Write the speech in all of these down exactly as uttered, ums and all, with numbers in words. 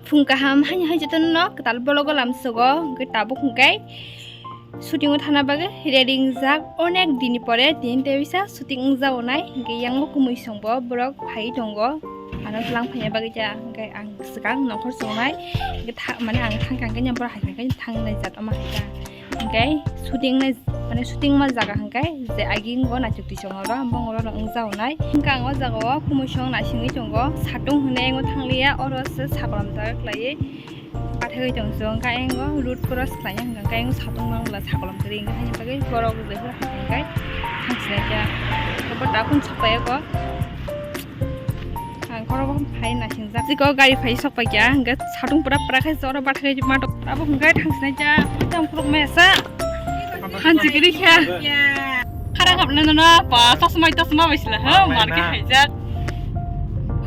Phung kaham haini hai jotono kwtal vlog o lamsogo, hwnkhe tabuk hwnkhe shooting o thana bagwi ready wngjak. Onek din ni pore tini tei bisa shooting wngjak onai, hwnkhe yang bo kumui songbo borok phai tongo, ano tlang phaina bagwi ja, hwnkhe ang swkang nongkhor chongnai, hwnkhe tha-, mane ang thang kha hwnkhe borok hai kha hwnkhe thangnai jat omo hai kha. Hwnkhe shooting nai, mane shooting ma jaga hwnkhe je aging o naisuk tisong oro, bong oro wng jago nai. Hwnkhe ang o jaga o kumui song naisingwi tongo, satung hwnwi ang o thangliya, oro se sakolom jaga khlaiwi pathagwi tong song. Hwnkhe ang o road cross khlaina hwnkhe ang o satung ma wngla sakolom kwrwi hwnkhe haini bagwi borok rwjak phuru hai hwnkhe thangsinai kha. Bo daphun sokpaiya kho. Ang khoro bo phai nasingjak. Chiko gari phai sok paikya, hwnkhe satung pura pura khe jora bathai ma tok. Abo hwnkhe thangsinai cha, tang khuruk mesa. Hansi kiri kha. Khara khapna no na pa, tasmai tasma bai sila, ha, mar khe haijak.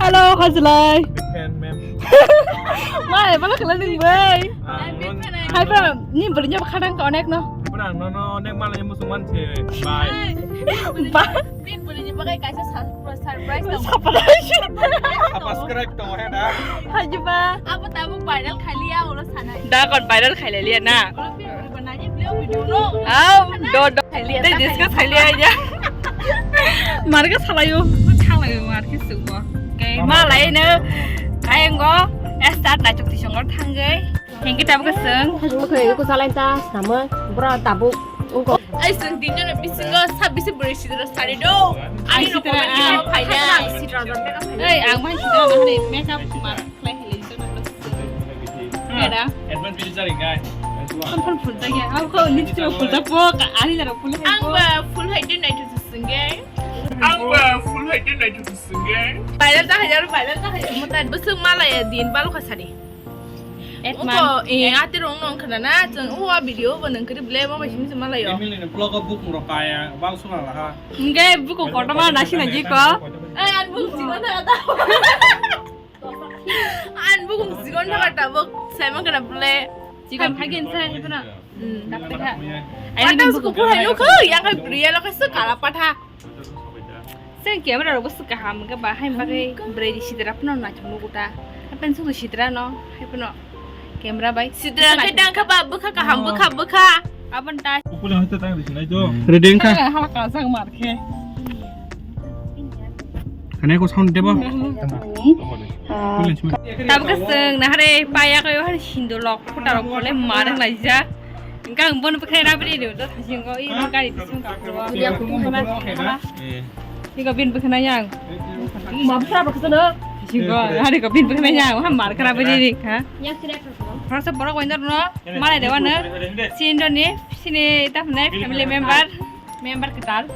Hello, hajlai. Fan, ma'am. Mai, bala khala ning bai. Ah, non- Hai pa, ni beri nya khadang ka onek no. Pura no no onek malai musuman se. Bye. Ba. Bin beri nya bagai kaisa surprise tong. Surprise. Subscribe tong he da. Haji ba. Apa tabu viral khali ya ulo sanai. Da kon viral khali liya na. Ulo pin beri banai ni beliau video no. Au, do do. Khali ya. Tei discuss khali ya. Marga salayo. Thanglayo marga subo. Kei malai no. Kayango. Start na chukti songor thanggai. Hingke tabuk swng. Hajung mukhe ko salai ta sama bro tabuk ungko. Ai swng din jona bisingo sabisi bwrwi sidra sari do. Ani rokor sidra, phaina. Sidra jor makeup phaina. Ei, ang bai sidra na hali makeup ma khlai hili jona lo. Ada. Advance video jari guys. Phone phone phone ta ya. Aku kau ni cuma phone ta po ka ani jara phone hai po. Ang ba full height din nai tu sungge. Ang ba full height din nai tu sungge. Viral ta hajar, viral ta hajar. Mutan busuk malaya din balu kasari. Uko, eh, ate rong nong khana na, chwng uwa video bo nang kri ble mo bai simi sima layo. Emily ni vlog o bukung rok kaya, bal suna laha. Nge bukung kotor ma nasi na jiko. Eh, an bukung sikon thaka ta. An bukung sikon thaka ta buk, sai ma kana ble. Sikon phagin sai, ipuna. Hmm. Dakte kha. Patha suku pura nukho, yang kai bria lo kasu kala patha. Seng camera rok bwswk kaham hwnkhe ba hai bagwi bwrwi sidra phano naithok nugo ta. Hapen sudu sidra no hai phano camera bai. Sidra khe dang kha ba bwkha kaham bwkha bwkha. Abon ta. Upule hoite tang risi nai do. Ready wngkha. Hala kajak mar khe. Hane ko sound debo. Tabuk swng nahare paya kayo hari sindo lok puta rok kole mar wng laijak. Engkang bono bwkhwnai rabri ri do thasingo i gari bising ka. Iko bin bwkhwnai yang. Ma bwkhra bwkhra no. Thasingo hari ko bin bwkhwnai yang ha mar khara bri ri kha. Yang sini. Rasa borok wainda no malai dewa no. Sini do ni sini ta hwnai family member. Member kwtal.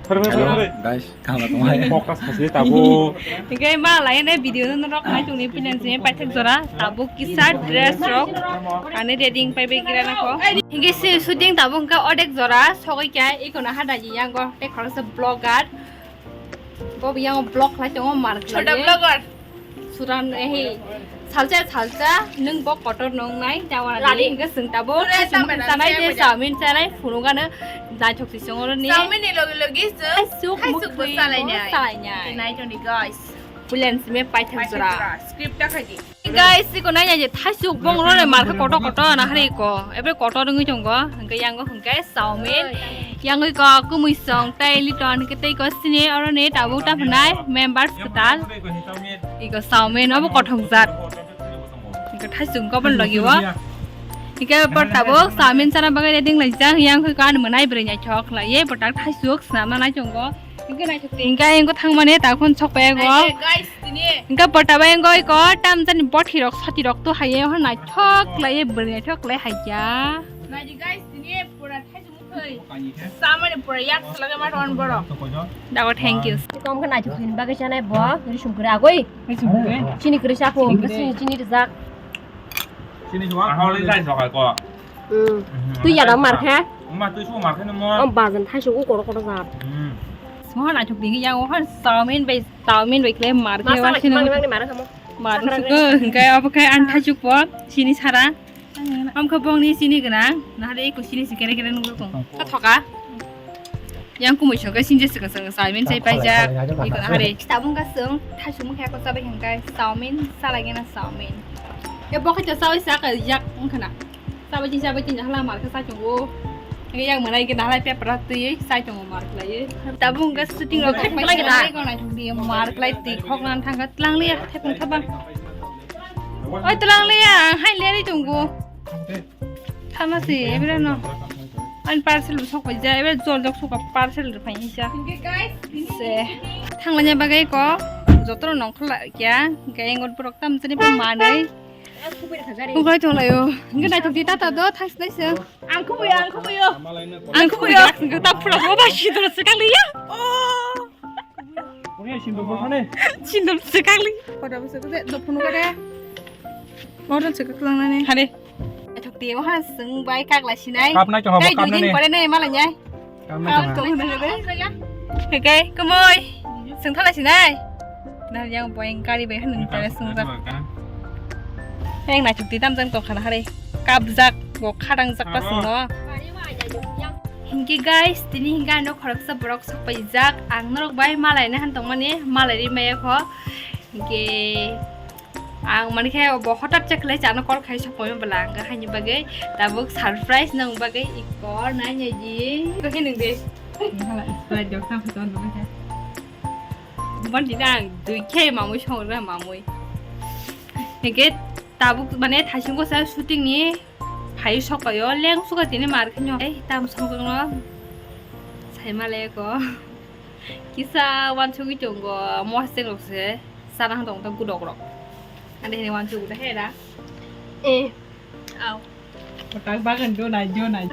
Hello guys, kaham tongmai. Focus khasi tabo. Hingke ma lai ne video no rok mai tongni pinan je paithak jora tabo kisa dress rok ane ready pai bai gira nako. Hingke si shooting tabo hingke odek jora sogoi kya iko na hada ji yango te khoroksa vlogger. Bo yang vlog lai tongo mar. Chota vlogger. Suran, eh, salsa, salsa, nwng bo kotor nong nai, jawa rani hingke swng tabo, pura thaisuk sanai je, chowmin sanai, phunukgano naithok si songoro ni. Chowmin ni logi logi swng thaisuk thaisuk bo mukhwi salainai. Salainai. Nai toni guys. Pulen sime paithak jora. Script ta khaidi. Guys, siko nai je thaisuk bong role markhe kotor kotor na hari ko. Ebe kotor wngwi tongo, hingke yango hingke. Chowmin, yang oi ko kumui song, tei liton, hingke tei ko sini, oro ni tabuk ta phnai, members kwtal. Iko chowmin, obo kothok jat. Iko thaisuk ko bon logi o. Hingke por tabuk chowmin sana bagwi ready lai jang, yang oi ko ani mwnai bwrwi naithok lai, ye botak thaisuk swnamna nai chongo. Hingke naithok te. Hingke engko thangmani takhon sok pego. Guys, tini. Hingke por tabo engko iko tam jani bothi rok, soti rok to haye, hon naithok lai, bwrwi naithok lai haiya. Naidi guys, tini pura Samani pura yak selage ma ton boro. Dago, thank you. Kom khe naithok ni bagwi chanai bo, ri sum kre agoi. Ri sum kre. Chini kre sa pho, chini, chini rijak. Chini suwa. Ahole jai sokai ko. Hmm. Twi ya dang mar khe? Ma twi su mar khe no mo. Om bajan thai su ko koro koro jat. Hmm. Mo naithok ding yang o han chowmin bai, chowmin bai kle mar khe. Masa wa lagi sini. Mang mang ni mar khe mo. Mar su ko, hingke abo khe an thai su po, chini sara. Am khe bongni sini gwnang, nahare eko sini si kere kere nungwi tong. Kha thoka. Yang kumui songkhe sinje swkang swkang chowmin sai paijak. Eko nahare. Tabung ka swng, thaisung khe ko chabai hingkai chowmin, salai gena chowmin. E bo khe chawi sa ka yak wngkhana. Chawi chin chawi chin hala mar khe sa chungo. Ngi yang manai ke nalai paper twi sai chungo mar khlai. Tabuk hwnkhe shooting rok thek pai khe mar khlai twi khok nan thangkha tlang liya thek wng thaba. Oi tlang liya hai leri chungo. Thamasi, ebra no. An parcel bu sok paija, ebra jol jok sok parcel rw phai sa. Se, thanglanya bagwi ko, jotoro nongkhor la kya, gayeng ot borok tam jani pa manwi. Bukai tong layo. Ngi nai tong di tata do, thang sinai se. Ang khubuyo, ang khubuyo. Ang khubuyo. Ngi ta phura mo ba si dor se kali ya. Oh. Sindor swkakli. Koda bwswk de, do phunuk de. Moron swkak langnani. Hade. Ethok de, wahan swng bai kak lai sinai. Kap nai to habo, kap nani. Dui din pore nai malai nai. Kap nai to. Kap to hwnwi de. Hekai, kumoi. Swng thala sinai. Na yang boyang kari bai hwnwi pore swng jak. Yang na chukti tam jang to khana hare. Kap jak, go khadang jak ta swng no. Hinkhe guys, tini hinkhe ano khoroksa borok sok paijak. Ang norok bai malaina han tongmani, malai ri maya kho. Hinkhe ang mani khe bo hotat chakle chano call khai sok paima bwla ang haini bagwi tabuk surprise nang bagwi ikor nai nai di. Khe nang de. Hala Sprite jok tang khaton nang khe. Bon di nang dui khe mamui song ra mamui. Hinkhe tabuk mane thaisingo sa shooting ni phai sokayo leng suka tini mar khe no. Ei tam song no. Sai male ko. Kisa wansugwi tongo, moseng rok se sana tong ta gudok rok. Ande hene wansugwi ta hera. Eh, au. Kotak bagan do nai, do nai.